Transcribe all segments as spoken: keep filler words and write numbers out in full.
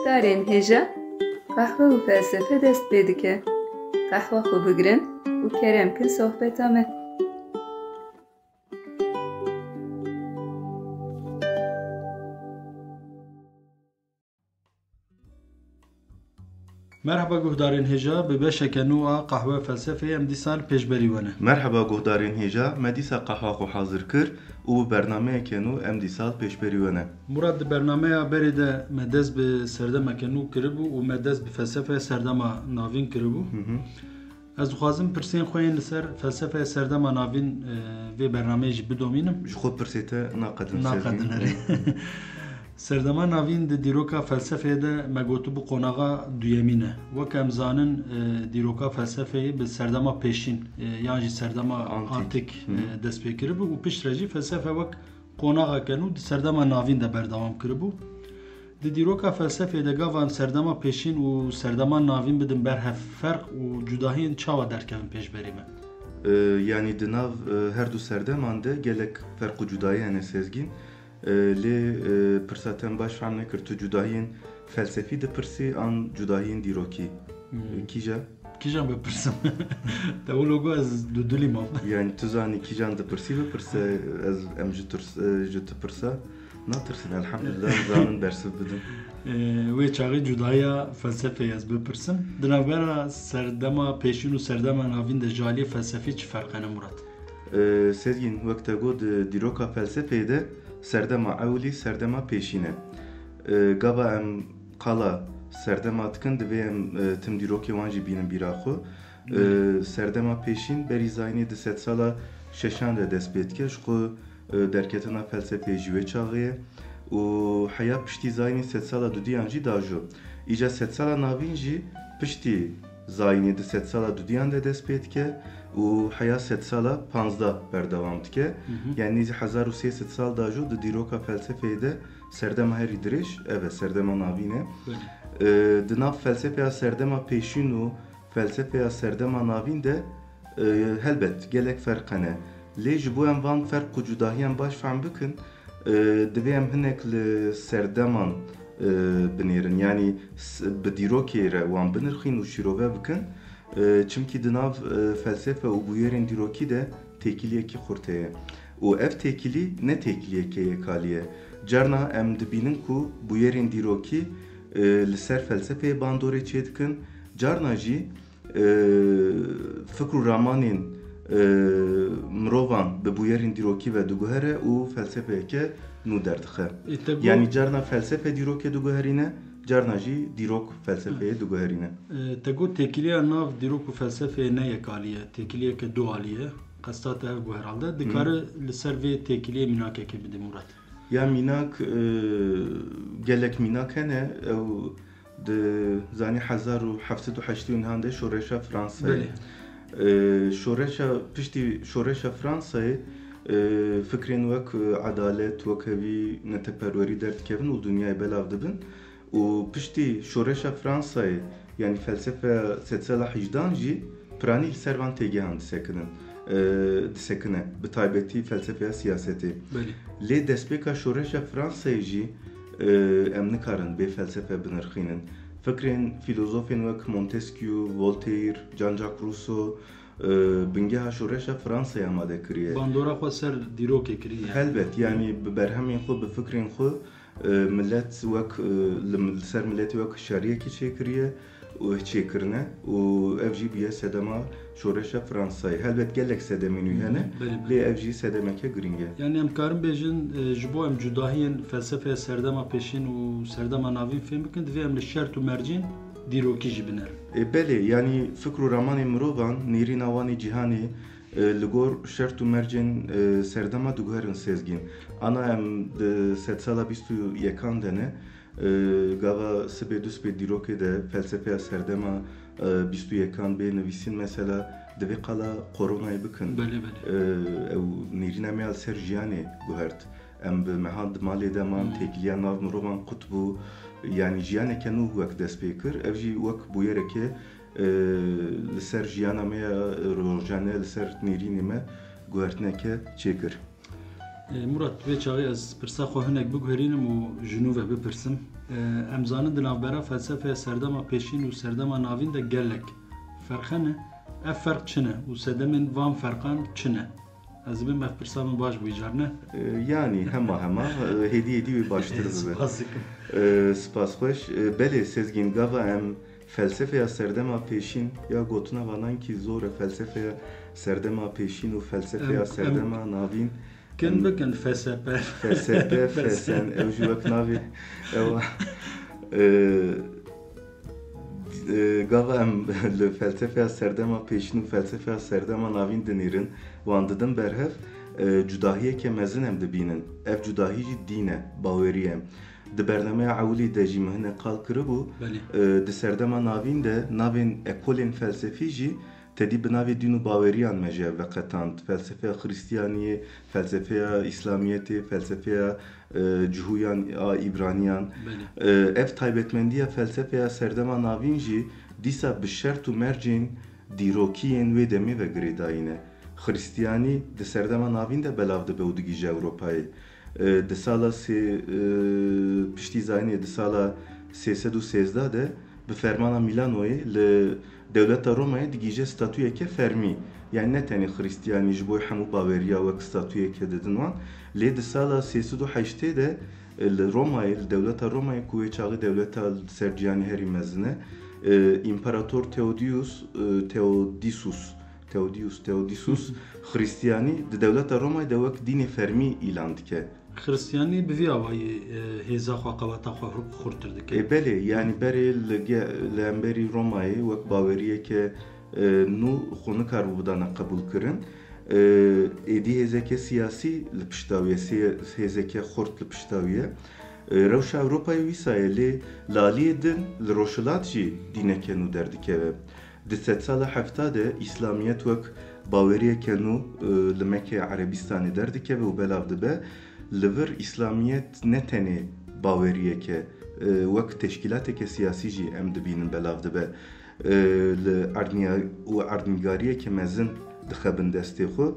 Guhdarên hêja, qehwe û felsefe dest pê dike. Qehwa xwe bigirin û kerem kin sohbeta me. Merhaba guhdarên hêja, bi beşeke nû a Qehwe Felsefeyê em dîsa li pêşberî we ne. Merheba guhdarên hêja, me dîsa qehwa xwe hazir kir û bi bernameyeke nû em dîsa li pêşberî we ne. Murat, di bernameya berê de me dest bi serdemeke nû kiribû û me dest bi felsefeya serdema navîn kiribû. Hı hı. Ez dixwazim pirsên xwe yên li ser felsefeya serdema navîn, e, vê bernameyê jî bidomînim. Ji xwe pirsê te naqedin, Sezgîn. Naqedin, erê. Serdema navîn di dîroka felsefeyê de me gotibû qonaxa duyemîn e. Wek em zanin, e, dîroka felsefeyê bi serdema pêşîn, e, yan jî serdema Antîk. Antîk, Hı hı. e, dest pê kiribû û piştre jî felsefe wek qonaxeke nû di serdema navîn de berdewam kiribû. Di dîroka felsefê de gava em serdema pêşîn û serdema navîn bidin ber hev, ferq û cudahiyên çawa derdikevin pêşberî me? E, yanî di nav, e, her du serdeman de gelek ferq û cudahî hene, Sezgîn. E, lê, e, pirsa te em baş fehm nekir. Tu cudahiyên felsefî dipirsî an cudahiyên dîrokî? Hmm. E, kîja? Kîjan bipirsim? Te wilo got ez dudulî mam. Yani tu zanî kîjan dipirsî bipirse, ez, em ji tirs-, e, ji tu pirsa natirsin. Elhamdulillah, em zanin bersiv bidin. E, wê çaxê cudahiya felsefeyê ez bipirsim. Di navbera serdema pêşîn û serdema navîn de ji aliyê felsefî çi ferq hene Murat? E, Sezgîn, wek te got, di dîroka felsefeyê de serdema ewilî serdema pêşîn e. E, gava em qala serdema dikin, divê em, e, tim dîrokê wan jî bînin bîra xwe. E, Belê. Serdema pêşîn berî zayînê di sedsala şeşan de dest pê dike, ji xwe, e, derketina felsefeyê ji wê çaxê ye û heya piştî zayînê sedsala dudiyan jî dajo. Îca sedsala navîn jî piştî zayînê di sedsala dudiyan de dest pê dike û heya sedsala panzdeh berdewam dike. Hı hı. Yani nêzî hezar û sê sed sal dajo di dîroka felsefeyê de serdema herî dirêj ev e, serdema navîn e. Belê. E, di nav felsefeya serdema pêşîn û felsefeya serdema navîn de, e, helbet gelek ferq hene. Lê ji bo em van ferq û cudahiyan baş fehm bikin, e, divê em hinek li serdeman, e, binêrin. Yanî s-, bi dîrokê re wan binirxîn û şîrove bikin. E, çimkî di nav, e, felsefe û bûyerên dîrokî de têkiliyekî xurt heye. Û ev têkilî ne têkiliyeke yekalî ye. Carna em dibînin ku bûyerên dîrokî, e, li ser felsefeyê bandorê çêdikin, carna jî, e, fikr û ramanên, e, mirovan bi bûyerên dîrokî ve diguhere û felsefeyeke nû derdixe. Ê, te got Yanî carna felsefe dîrokê diguherîne, carna jî dîrok felsefeyê diguherîne. E, te got têkiliya nav dîrok û felsefeyê ne yekalî ye, têkiliyeke dualî ye. Qesta te ev bû herhalde. Hı. Dikare li ser vê têkiliyê mînakekê bide Murat. Ya mînak, e, gelek mînak hene. Ew di zanî hezar û heft sed û heştê û nehan de şoreşa Fransayê. Belê. E, şoreşa, piştî şoreşa Fransayê, e, fikrên wek, e, edalet, wekhevî, neteperwerî derdikevin û dinyayê belav dibin. Û piştî şoreşa Fransayê, yanî felsefeya sedsala hejdan jî piranî li ser van têgehan disekinin, e, disekine, bi taybetî felsefeya siyasetê. Belê. Lê destpêka şoreşa Fransayê jî, e, em nikarin bê felsefe binirxînin. Fikrên fîlozofên wek Montesquieu, Voltaire, Jean-Jacques Rousseau, e, bingeha şoreşa Fransayê amade kiriye. Bandora xwe ser dîrokê kiriye. Helbet, yanî bi berhemên xwe, bi fikrên xwe, e, milet wek, e, li, li ser miletê wek hişyariyekê çêkiriye û çêkirine û ev jî bûye sedema şoreşa Fransayê. Helbet gelek sedemên wî hene, Hı hı, belê, belê. Lê ev jî sedemeke girîng e. Yani em karin bêjin, e, ji bo em cudahiyên felsefeya serdema pêşîn û serdema navîn fêm bikin, divê em li şert û mercên dîrokî jî binerin. E, belê, yanî fikr û ramanên mirovan, nêrîna wan ê cîhanê, e, li gor şert û mercên, e, serdema diguherin Sezgîn. Ana em di sedsala bîst û yekan de ne, e, gava sibê du sibê dîrokê de felsefeya serdema, e, bîst û yekan bê nivîsîn, mesela divê qala koronayê bikin. Belê, belê. E, ew nêrîna me ya li ser jiyanê guhert. Em bi mehan di malê de man, Hmm. têkiliya nav mirovan qut bû. Yanî jiyaneke nû wek dest pê kir. Ev jî wek bûyereke, e, li ser jiyana me ya rojane, li ser nêrînê me guhertineke çêkir. E, Murat, vê çaxê ez pirsa xwe hinek biguherînim û ji nû ve bipirsim. E, em zanin di navbera felsefeya serdema pêşîn û serdema navîn de gelek ferq hene. Ev ferq çi ne û sedemên van ferqan çi ne? Ez dibêm ev pirsa min baş bû, îcar ne? E, yanî hema hema, e, hêdî hêdî wê baştir bibe. Spas dikim. E, spas xweş. E, belê Sezgîn, gava em felsefeya serdema pêşîn, ya gotina vanan kî zor e, felsefeya serdema pêşîn û felsefeya Em- em- serdema navîn. Kin Em- bikin F S P. F S P, F S N, ew jî wek navê ew. E, e, gava em li felsefeya serdema pêşîn û felsefeya serdema navîn dinêrin, wan didin berhev, e, cudahiyeke mezin em dibînin. Ev cudahî jî dîn e, bawerî ye. Di bernameya ewilî de jî min hinek qal kiribû. Belê. E, di serdema navîn de navên ekolên felsefî jî tedî bi navê dîn û baweriyan me ji hev veqetand. Felsefeya Xristiyaniyê, felsefeya Îslamiyetê, felsefeya, e, Cihûyan a Îbraniyan. Belê. E, ev taybetmendiya felsefeya serdema navîn jî dîsa bi şert û mercên dîrokî yên wê demê ve girêdayî ne. Xristiyanî di serdema navîn de belav dibe û digihîje Ewropayê. E, di sala sê, e, piştî zayînê, di sala sê sed û sêzdeh de bi fermana Mîlanoyê li dewleta Romayê digihîje statuyeke fermî. Yani ne tenê Xristiyanî, ji bo hemû baweriya wek statuyeke didin wan. Lê di sala sê sed û heştê de, e, li Romayê, li dewleta Romayê ku wê çaxê dewleta li ser cîhanê herî mezin e, e, împarator Theodius, e, Theodisus, Theodius, Theodisus, Xristiyanî di dewleta Romayê de wek dînê fermî îlan dike. Xristiyanî bi vî awayî, e, hêza xwe, qeweta xwe xurttir dike. E, belê, yani berê li ge-, li hemberî Romayê wek baweriyeke, e, nû xwe nikaribû bidana qebûlkirin. E, êdî hêzeke siyasî li pişta wî ye, sê-, hêzeke xurt li pişta wî ye. E, rewşa Ewropayê wîsa ye, lê li aliyê din li Rojhilat jî dîneke nû derdikeve. Di sedsala hefta de Îslamiyet wek baweriyeke nû, e, li Mekeya Erebistanê derdikeve û belav dibe. Li vir Îslamiyet ne tenê baweriyeke, e, wek teşkîlateke siyasî jî em dibînin belav dibe. E, li erdniya-, û erdnîgariyeke mezin dixe bin destê xwe.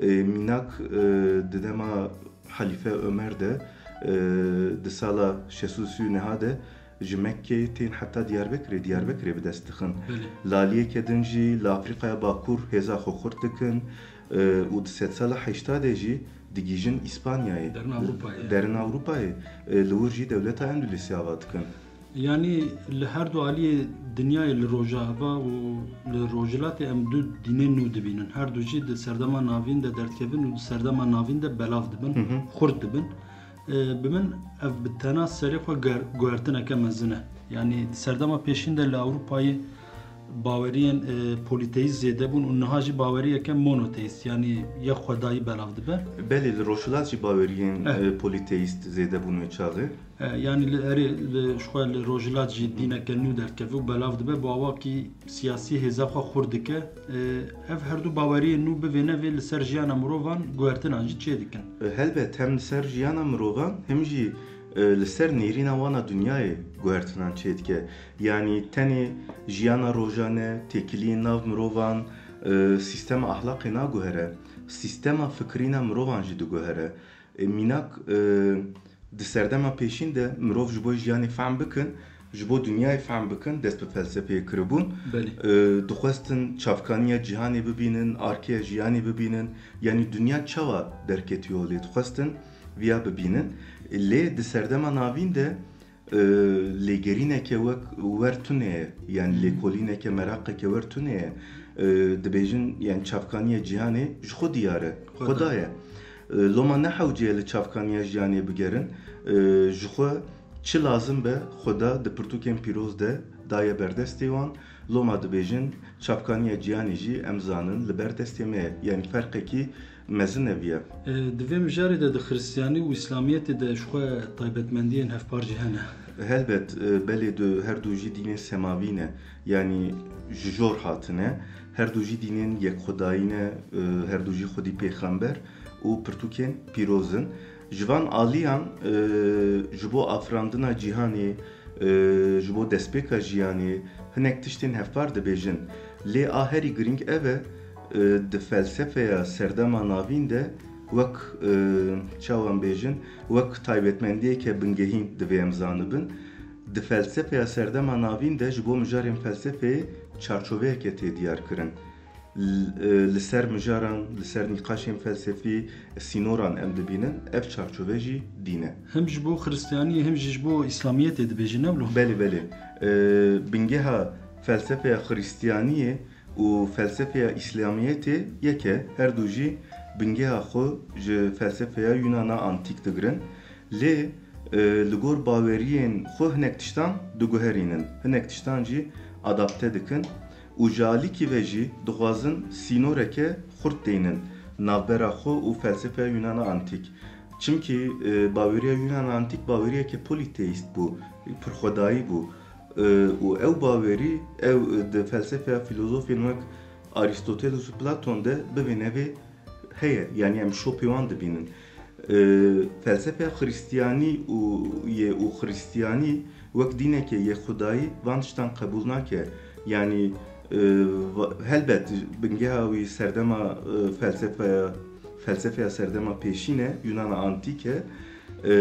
E, mînak, e, di dema Halîfe Omer de, e, di sala şêst û sê û neh de ji Mekkeyê tên heta Diyarbekirê, Diyarbekirê bi dest dixin. Belê. Li aliyeke din jî li Afrîkaya Bakur hêza xwe xurt dikin, e, û di sedsala heşta de jî digihîjin Îspanyayê. Derin Ewropayê. Derin Ewropayê. E, li wir jî dewleta Endulûsê ava dikin. Yanî li her du aliyê dinyayê, li Rojava û li Rojhilatê, em du dînên nû dibînin. Her du jî di serdema navîn de derdikevin û di serdema navîn de belav dibin, Hı hı. xurt dibin. E, bi min ev bi tena serê xwe ger-, guhertineke mezin e. Yanî di serdema pêşîn de li Ewropayê baweriyên, e, polîteîst zêde bûn û niha jî baweriyeke monoteîst, yanî yek xwedayî belav dibe. Belê, li Rojhilat jî baweriyên, Eh. e, polîteîst zêde bûn wê çaxê. E, yanî li erê, li, ji xwe li Rojhilat jî dîneke nû derdikeve û belav dibe, bi awakî siyasî hêza xwe xurt dike. E, ev her du baweriyên nû bivê nevê li ser jiyana mirovan guhertinan jî çê dikin. E, helbet, hem li ser jiyana mirovan, hem jî, e, li ser nêrîna wan a dinyayê guhertinan çê dike. Yanî tenê jiyana rojane, têkiliyên nav mirovan, e, sîstema ahlaqê naguhere, sîstema fikirîna mirovan jî diguhere. E, mînak, e, di serdema pêşîn de mirov ji bo jiyanê fehm bikin, ji bo dinyayê fehm bikin, dest bi felsefeyê kiribûn. Belê. E, dixwestin çavkaniya cîhanê bibînin, arkê jiyanê bibînin. Yanî dinya çawa derketiye holê, dixwestin viya bibînin. Lê di serdema navîn de, e, lêgerîneke wek wer tune ye, yanî lêkolîneke, meraqeke wer tune ye. E, dibêjin, yanî çavkaniya cîhanê ji xwe diyar e, Xweda. Xweda ye. E, loma ne hewce ye li çavkaniya jiyanê bigerin, e, ji xwe çi lazim be, Xweda di pirtûkên pîroz de daye berdestê wan. Loma dibêjin, çavkaniya cîhanê jî em zanin li ber destê me ye. Yanî ferqekî mezin e viya. E, di vê mijarê de di Xristiyanî û Îslamiyetê de ji xwe taybetmendiyên hevpar jî hene. Helbet, e, belê du, her du jî dînê semavî ne. Yanî ji jor hatine. Her du jî dînên yekxwedayî ne, e, her du jî xwedî pêxember û pirtûkên pîroz in. Ji van aliyan, e, ji bo afirandina cîhanê, e, ji bo destpêka jiyanê hinek tiştên hevpar dibêjin. Lê a herî girîng ev e, e, di felsefeya serdema navîn de Wek, e, çawa em bêjin, wek taybetmendiyeke bingehîn divê em zanibin. Di felsefeya serdema navîn de ji bo mijarên felsefeyê çarçoveyeke tê diyar kirin. L-, e, li ser mijaran, li ser nîqaşên felsefî, sînoran em dibînin, ev çarçove jî dîn e. Hem ji bo Xristiyaniyê, hem jî ji bo Îslamiyetê dibêjin, ne wilo? Belê, belê. E, bingeha felsefeya Xristiyaniyê û felsefeya Îslamiyetê yek e, her du jî bingeha xwe ji felsefeya Yunana Antîk digirin. Lê, e, li gor baweriyên xwe hinek tiştan diguherînin, hinek tiştan jî adapte dikin û ji alîkî ve jî dixwazin sînoreke xurt deynin navbera xwe û felsefeya Yunana Antîk. Çimkî, e, baweriya Yunana Antîk baweriyeke polîteîst bû, pirxwedayî bû. E, û ew bawerî, ew, e, di felsefeya filozofên wek Aristoteles û Platon de bivê nevê heye. Yanî em şopê wan dibînin. E, felsefeya Xristiyanî û yê û Xristiyanî wek dîneke yê Xwedayî van tiştan qebûl nake. Yanî, e, va-, helbet bingeha wî serdema, e, felsefeya, felsefeya serdema pêşîn e, Yunana Antîk e. E,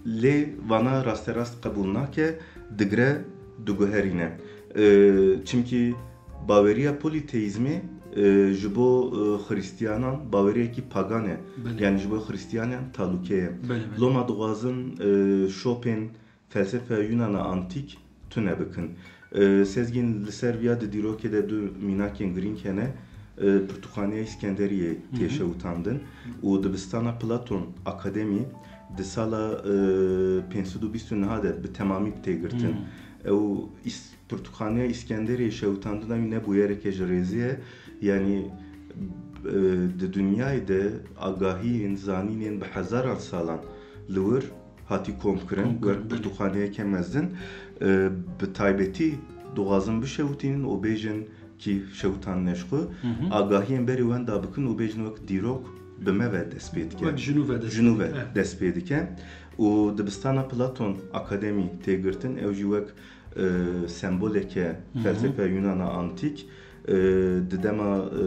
lê vana rasterast qebûl nake, digre, diguherîne. E, çimkî baweriya polîteîzmê, e, ji bo, e, Xristiyanan baweriyekî pagan e. Belê. Yanî ji bo Xristiyanan talûke ye. Belê, belê. Loma dixwazin, e, şopên felsefeya Yunana Antîk tune bikin. E, Sezgîn, li ser viya di dîrokê de du mînakên girîng hene. E, Pirtûkxaneya Îskenderiyê tê Hı hı. şewitandin û dibistana Platon Akademî di sala, e, pênc sed û bîst û neh de bi temamî bi tê girtin. Hı. Ew îs-, Pirtûkxaneya Îskenderiyê şewitandina wî ne bûyereke ji rêzê ye. Yanî, e, di dinyayê de agahiyên, zanînên bi hezaran salan li wir hatî kom kirin, Kom kirin, wek belê. pirtûkxaneyeke mezin, e, bi taybetî dixwazin bişewitînin û bêjin kî şewitandine ji xwe, Hı hı. agahiyên berî wenda bikin û bêjin wek dîrok bi me ve dest pê dike. Wek ji nû ve dest Ji nû pê ve dike. dest pê dike. Û dibistana Platon Akademî tê girtin, ew jî wek, e, semboleke Hı hı. felsefeya Yunana Antîk, e, di dema, e,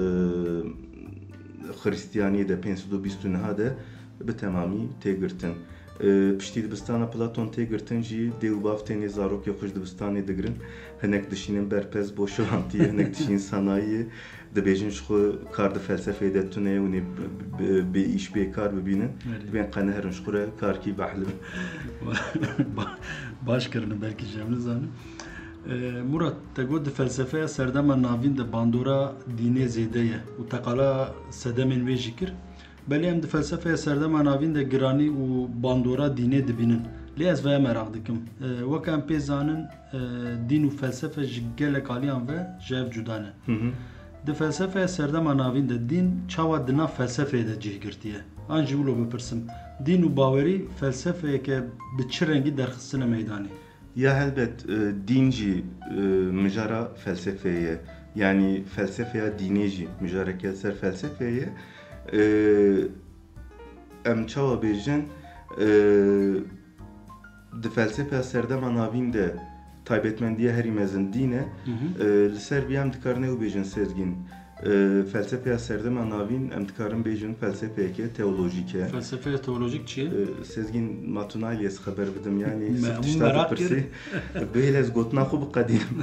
Xristiyaniyê de pênc sed û bîst û neh de bi temamî tê girtin. E, piştî dibistana Platon tê girtin jî dê û bav tenê zarokê xwe ji dibistanê digirin. Hinek dişînin ber pez bo şilantiyê, hinek dişînin sanayiyê. Dibêjin ji xwe kar di felsefeyê de tune ye, hûn ê bi, bi, bi, bi îş bê kar bibînin. Erê. Dibên qe neherin ji xwe re karkî behlin. Ba-, baş kirine belkî jî em nizanin. E, Murat, te got di felsefeya serdema navîn de bandora dînê zêde ye û te qala sedemên wê jî kir. Belê em di felsefeya serdema navîn de giranî û bandora dînê dibînin. Lê ez veye meraq dikim. E, weke em pê zanin, e, dîn û felsefe ji gelek aliyan ve ji hev cuda ne. Hı hı. Di felsefeya serdema navîn de dîn çawa di nav felsefeyê de cih girtiye? An jî wilo bipirsim, dîn û bawerî felsefeyeke bi çi rengî derxistine meydanê? Ya helbet, e, dîn jî, e, mijara felsefeyê ye. Yanî felsefeya dînê jî mijareke li ser felsefeyê ye. E, em çawa bêjin, e, di felsefeya serdema navîn de taybetmendiya herî mezin dîn e. Hı hı. E, li ser vî em dikarin ew bêjin Sezgîn. E, felsefeya serdema navîn em dikarin bêjin felsefeyeke teolojîk e. Felsefeya teolojîk çi ye? E, Sezgîn, ma tu nayê ez xeber bidim, yanî Me-, sif tişta meraq dipirsî. Bihêl ez gotina xwe biqedînim.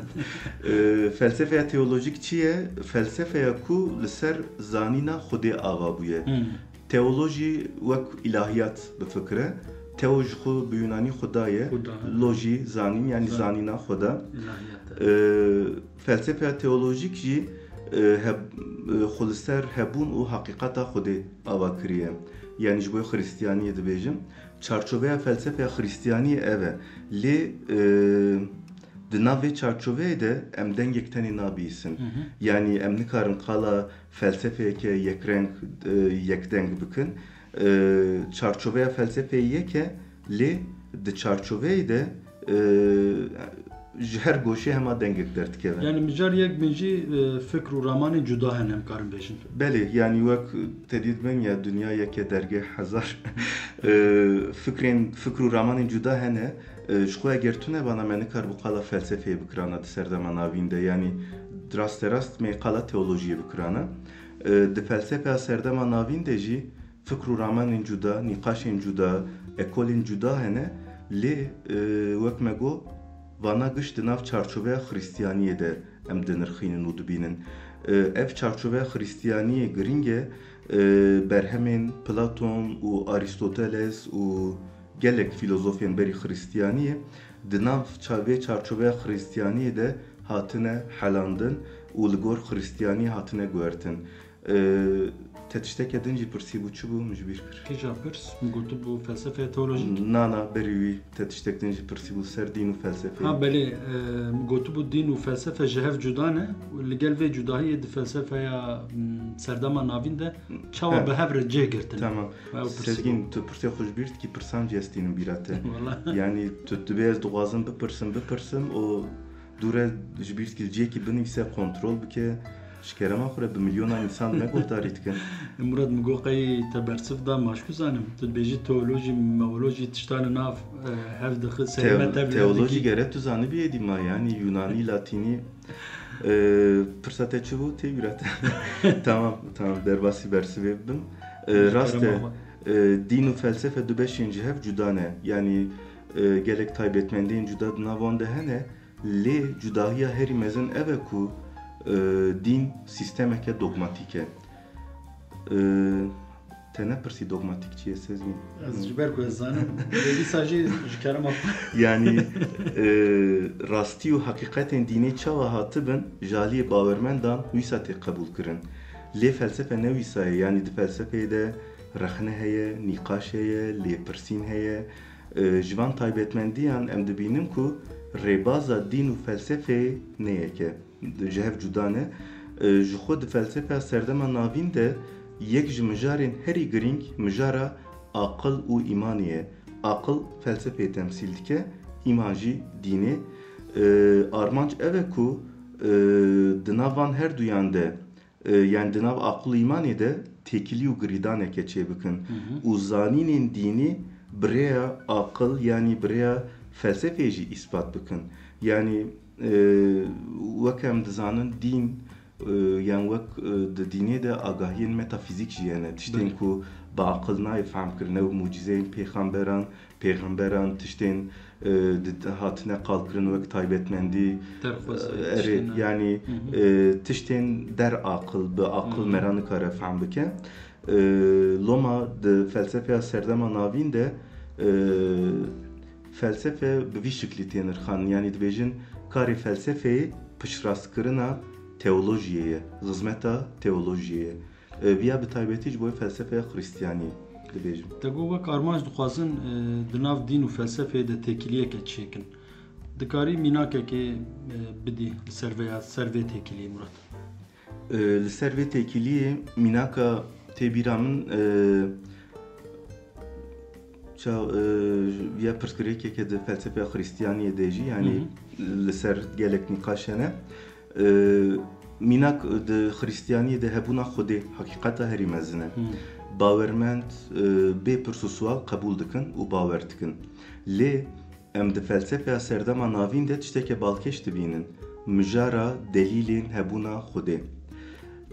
E, felsefeya teolojîk çi ye? Felsefeya ku li ser zanîna Xwedê ava bûye. Hmm. Teolojî wek îlahiyat bifikire. Teo ji xwe bi yunanî xuda ye. Xuda. Lojî, zanîn, yanî Zanîn. zanîna Xweda. İlahiyat. E, felsefeya teolojîk jî, e, heb-, e, xwe li ser hebûn û heqîqeta Xwedê ava kiriye. Yanî ji bo Xristiyaniyê dibêjim. Çarçoveya felsefeya Xristiyaniyê ev e. Lê, e, di nav vê çarçoveyê de em dengek tenê nabihîsin. Hı hı. Yanî em nikarin qala felsefeyeke yekreng, e, yekdeng bikin. E, çarçoveya felsefeyê yek e, lê di çarçoveyê de, e, ji her goşê hema dengek derdikeve. Yani mijar yek bin jî, e, fikr û ramanên cuda hene, em karin bêjin. Belê, yani wek te dî dibin ya dinya yek e, dergeh hezar. E, fikrên, fikr û ramanên cuda hene. E, ji xwe eger tune bana me nikar bi qala felsefeyê bikirana di serdema navîn de. Yani rasterast me qala teolojiyê bikirana. E, di felsefeya serdema navîn de jî fikr û ramenên cuda, nîqaşên cuda, ekolên cuda hene, lê, e, wek me got, vana giş di nav çarçoveya Xristiyaniyê de em dinirxînin û dibînin. E, ev çarçoveya Xristiyaniyê giring e, e, berhemên Platon û Aristoteles û gelek fîlozofên berî Xristiyaniyê di nav ça-, vê çarçoveya Xristiyaniyê de hatine helandin û li gor Xristiyaniyê hatine guhertin. E, te tişteke din jî pirsîbû, çi bû, min ji bîr kir? Kîja pirs? Min gotibû felsefeya teolojîk? Na, na, berî wî te tiştek din jî pirsîbû ser dîn û felsefeyê. Ha, belê, e, min gotibû dîn û felsefe ji hev cuda ne. Li gel vê cudahiyê di felsefeya, m, serdema navîn de çawa He. bi hev re cih girtin? Tamam. Ew pirsî Sezgîn, bû. Tu pirsê xwe ji bîr dikî, pirsan jî ez tînim bîra te. Wala. Yanî tu dibê ez dixwazim bipirsim, bipirsim, o dûre ji bîr dikî li cihekî binivîse, kontrol bike. Ji kerema xwe re bi milyonan însan me guhdarî dikin. Murat, min got qey te bersiv da, ma ji ku zanim? Tu dibêjî teolojî, meolojî tişta li nav, e, hev dixi, serê me Teo-, tev li hev teolojî dikî. Gere tu zanibî êdî ma, yanî Yunanî, Latînî, e, pirsa te çi bû? Tê bîra te. Tamam, tamam, derbasî bersivê bibim. E, Ji rast kerema e, xwe. e, dîn û felsefe du beşên ji hev cuda ne. Yanî, e, gelek taybetmendiyên cuda di nav wan de hene. Lê cudahiya herî mezin ev e ku, e, dîn sîstemeke dogmatîk e. E, te nepirsî dogmatîk çi ye, Sezgîn? Ez ji ber ku ez zanim, lê dîsa jî ji kerema xwe. Yanî, e, rastî û heqîqetên dînê çawa hatibin, ji aliyê bawermendan wîsa tê qebûlkirin. Lê felsefe ne wîsa ye, yanî di felsefeyê de rexne heye, nîqaş heye, lêpirsîn heye. E, ji van taybetmendiyan em dibînin ku rêbaza dîn û felsefeyê ne yek e, ji hev cuda ne. E, ji xwe di felsefeya serdema navîn de yek ji mijarên herî girîng mijara aqil û îmanê ye. Aqil felsefeyê temsîl dike, îman jî dînê. E, armanc ev e ku, e, di nav van her duyan de e, yanî di nav aqil û îmanê de têkilî û girîdaneke çêbikin. Hı hı. Û zanînên dînî bi rêya aqil, yanî bi rêya felsefeyê jî îspat bikin. Yanî, e, wek em dizanin, dîn, e, yan wek, e, di dînê de agahiyên metafîzîk jî hene. Tiştên Belê. ku bi aqil nayê fehmkirin, ew mucîzeyên pêxemberan, pêxemberan, tiştên, e, di, hatine qalkirin wek taybetmendî. Derxwazî, e, erê, tiştên, yanî, Hı hı. e, tiştên der aqil, bi aqil Hı hı. mera nikare fehm bike. E, loma di felsefeya serdema navîn de, e, felsefe bi vî şiklî tê nirxandin. Yanî dibêjin karê felsefeyê piştrastkirina teolojiyê ye, xizmeta teolojiyê ye. E, viya bi taybetî ji bo felsefeya Xristiyanî dibêjim. Te got wek armanc dixwazin, e, di nav dîn û felsefeyê de têkiliyeke çêkin. Dikarî mînakekê, e, bidî li ser vê ya, ser vê têkiliyê, Murat? E, li ser vê têkiliyê mînaka tê bîra min, e, ça, e, viya pirsgirêkeke di felsefeya Xristiyaniyê de jî, yanî Hı hı. li ser gelek nîqaş hene. E, mînak di Xristiyaniyê de hebûna Xwedê heqîqeta herî mezin e. Hmm. Bawermend, e, bê pirs û sual qebûl dikin û bawer dikin. Lê em di felsefeya serdema navîn de tişteke balkêş dibînin. Mijara delîlên hebûna Xwedê.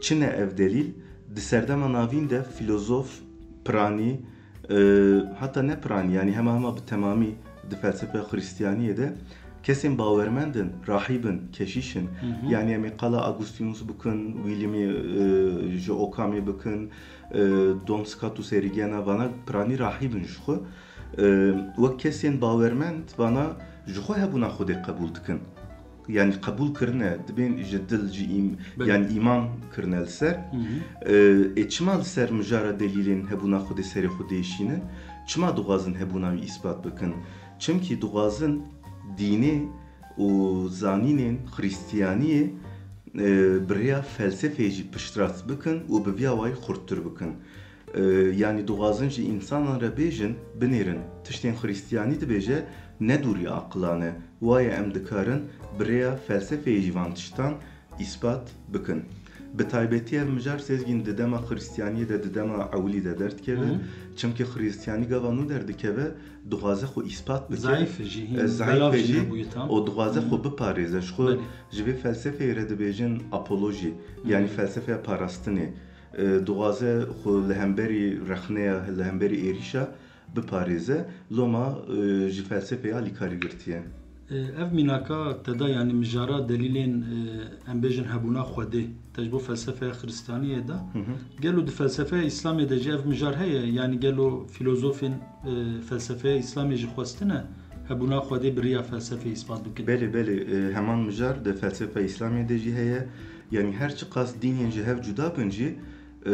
Çi ne ev delîl? Di serdema navîn de fîlozof, piranî, E, heta ne piranî, yanî hema hema bi temamî di felsefeya Xristiyaniyê de kesên bawermend in, rahîb in, keşîş in. Hı hı. Yanî em ê qala Agustinus bikin, Williamî, e, ji Okamê bikin, e, Duns Scotus Erigena, vana piranî rahîb in ji xwe. E, wek kesên bawermend vana ji xwe hebûna Xwedê qebûl dikin. Yanî qebûl kirine, dibên ji dil, ji îm-, Belê. yanî îman kirine li ser. Hı hı. E, ê çima li ser mijara delîlên hebûna Xwedê serê xwe diêşînin? Çima dixwazin hebûna wî îspat bikin? Çimkî dixwazin dînê û zanînên Xristiyaniyê, e, bi rêya felsefeyê jî piştrast bikin û bi vî awayî xurttir bikin. E, yanî dixwazin ji însanan re bêjin, binêrin, tiştên Xristiyanî dibêje ne dûrî aqilan e. Waye em dikarin bi rêya felsefeyê jî van tiştan îspat bikin. Bi taybetî ev mijar Sezgîn di dema Xristiyaniyê de, di dema ewilî de derdikeve. Hı hı. Çimkî Xristiyanî gava nû derdikeve, dixwaze xwe îspat bike. Zayîf e jî, hîn E, zayîf belav e jî jî, nebûye tam. û dixwaze Hı hı. xwe biparêze. Ji xwe Belê. ji vê felsefeyê re dibêjin apolojî, Hı yanî hı. felsefeya parastinê. e, dixwaze xwe li hemberî rexneya, li hemberî êrîşa biparêze, loma, e, ji felsefeya alîkarî girtiye. E, ev mînaka te da, yanî mijara delîlên, e, em bêjin hebûna Xwedê, te ji bo felsefeya Xiristiyaniyê da. Hı hı. Gelo di felsefeya Îslamê de jî ev mijar heye? Yanî gelo filozofên, e, felsefeya Îslamê jî xwestine hebûna Xwedê bi riya felsefeyê îspat bikin? Belê, belê, e, heman mijar di felsefeya Îslamê de jî heye. Yanî her çiqas dînên ji hev cuda bin jî, e,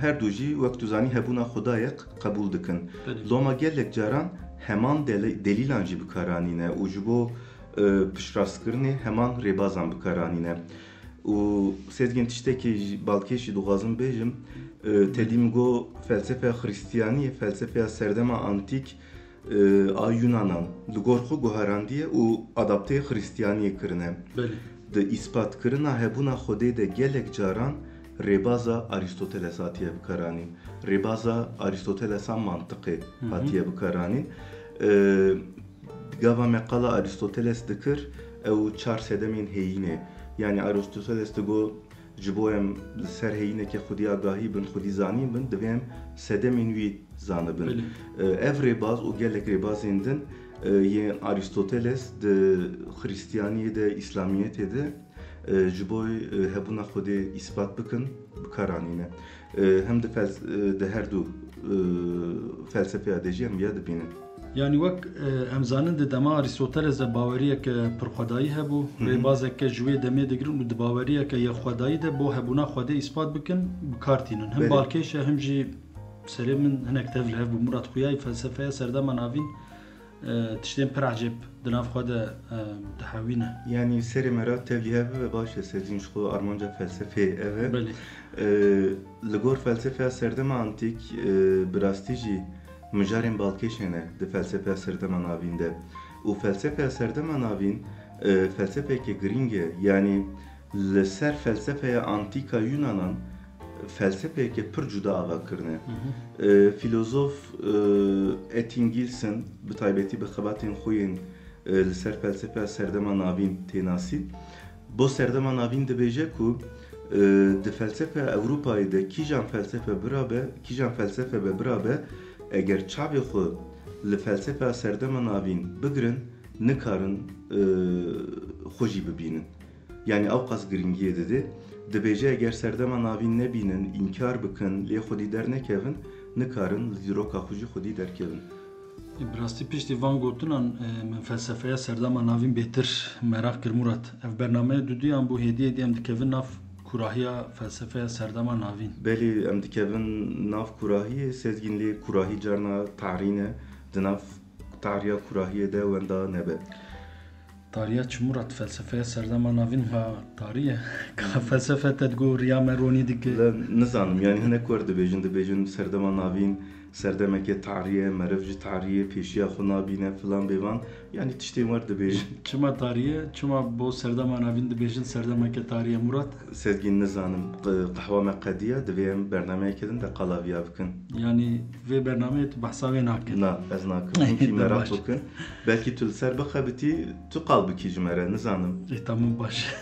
her du jî, wek tu zanî, hebûna Xwedayê qebûl dikin. Belê. Loma gelek caran heman dele-, delîlan jî bi kar anîne û ji bo, e, piştrast kirinê heman rêbazan bi kar anîne. Û Sezgîn, tiştekî jî balkêş jî dixwazim bêjim, e, te dî min got felsefeya Xiristiyaniyê, felsefeya serdema antîk, e, a Yunanan li gor xwe guherandiye û adapteyê Xiristiyaniyê kirine. Belê. Di îspatkirina hebûna Xwedê de gelek caran rêbaza Arîstoteles hatiye bikaranîn. Rêbaza Arîstotelesa mantiqê Hı hı. hatiye bikaranîn. E, Gava me qala Arîstoteles dikir, ew çar sedemên heyînê. Yanî Arîstoteles digot, ji bo em li ser heyîneke xwedî agahî bin, xwedî zanîn bin, divê em sedemên wî zanibin. Belê. E, ev rêbaz û gelek rêbazên din, e, yên Arîstoteles di Xiristiyaniyê de, Îslamiyetê de, e, ji bo, e, hebûna Xwedê îspat bikin, bi kar anîne. E, hem di fels-, e, di her du, e, felsefeya de jî em viya dibînin. Yanî wek, e, em zanin, di dema Arîstoteles de baweriyeke pirxwedayî hebû, Hı hı. rêbazeke ji wê demê digirin û di baweriyeke yekxwedayî de bo hebûna Xwedê îspat bikin, bi kar tînin. Him Belê. balkêş e, him jî serê min hinek tevlihev bû. Murad, xuyayî felsefeya serdema navîn, e, tiştên pir ecêb di nav xwe de, e, dihewîne. Yanî serê me re tevlihev bibe baş e, Sezgîn, ji xwe armanca felsefeyê ev e. Belê. E, Li gor felsefeya serdema antîk, e, bi rastî jî mijarên balkêş hene di felsefeya serdema navîn de. Û felsefeya serdema navîn, e, felsefeyeke girîng e. Yanî li ser felsefeya antîka Yunanan felsefeyeke pir cuda ava kirine. Hı hı. E, filozof, e, Ettingilson bi taybetî bi xebatên xwe yên, e, li ser felsefeya serdema navîn tê nasîn. Bo serdema navîn dibêje ku, e, di felsefeya Ewropayê de kîjan felsefe bira be, kîjan felsefe be bira be, eger çavê xwe li felsefeya serdema navîn bigirin, nikarin, e, xwe jî bibînin. Yanî ewqas girîngiyê dide. Dibêje eger serdema navîn nebînin, înkar bikin, lê xwedî dernekevin, nikarin li dîroka xwe jî xwedî derkevin. Bi rastî piştî van gotinan, e, min felsefeya serdema navîn bêtir meraq kir, Murat. Ev bernameyê duduyan bû, hêdî hêdî em dikevin nav kûrahiya felsefeya serdema navîn. Belê, em dikevin nav kûrahiyê, Sezgîn, lê kûrahî carna tarî ne, di nav tariya kûrahiyê de wenda nebe. Tariya çi, Murat? Felsefeya serdema navîn ha tarî ye? Ka felsefe te digo riya me ronî dike? Le, nizanim, yanî hinek wer dibêjin, dibêjin serdema navîn serdemeke tarî ye, meriv ji tarîyê pêşiya xwe nabîne, filan bêvan. Yanî tiştên wer dibêjin. Çima tarî ye? Çima bo serdema navîn dibêjin serdemeke tarî ye, Murat? Sezgîn, nizanim, q-, qehwa me qediya, divê em bernameyeke din de qala viya bikin. Yanî vê bernameyê tu behsa wê nakin? Na, ez nakim. Hûn jî De meraq baş. bikin. Belkî tu li ser bixebitî, tu qal bikî ji me re, nizanim. Ê, tamam, baş.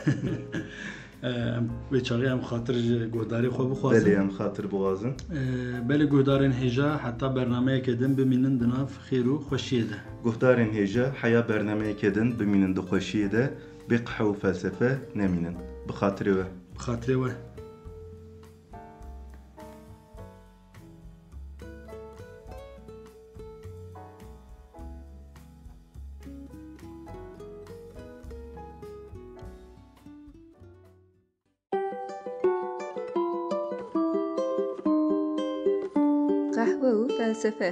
Em, vê çaxê em xatir ji guhdarê xwe bixwazin. Belê, em xatir bixwazin. Ee, belê guhdarên hêja, heta bernameyeke din bimînin di nav xêr û xweşiyê de. Guhdarên hêja, heya bernameyeke din bimînin di xweşiyê de, bê qehwe û felsefe nemînin. Bi xatirê we. Bi xatirê we. Qehwe û felsefe.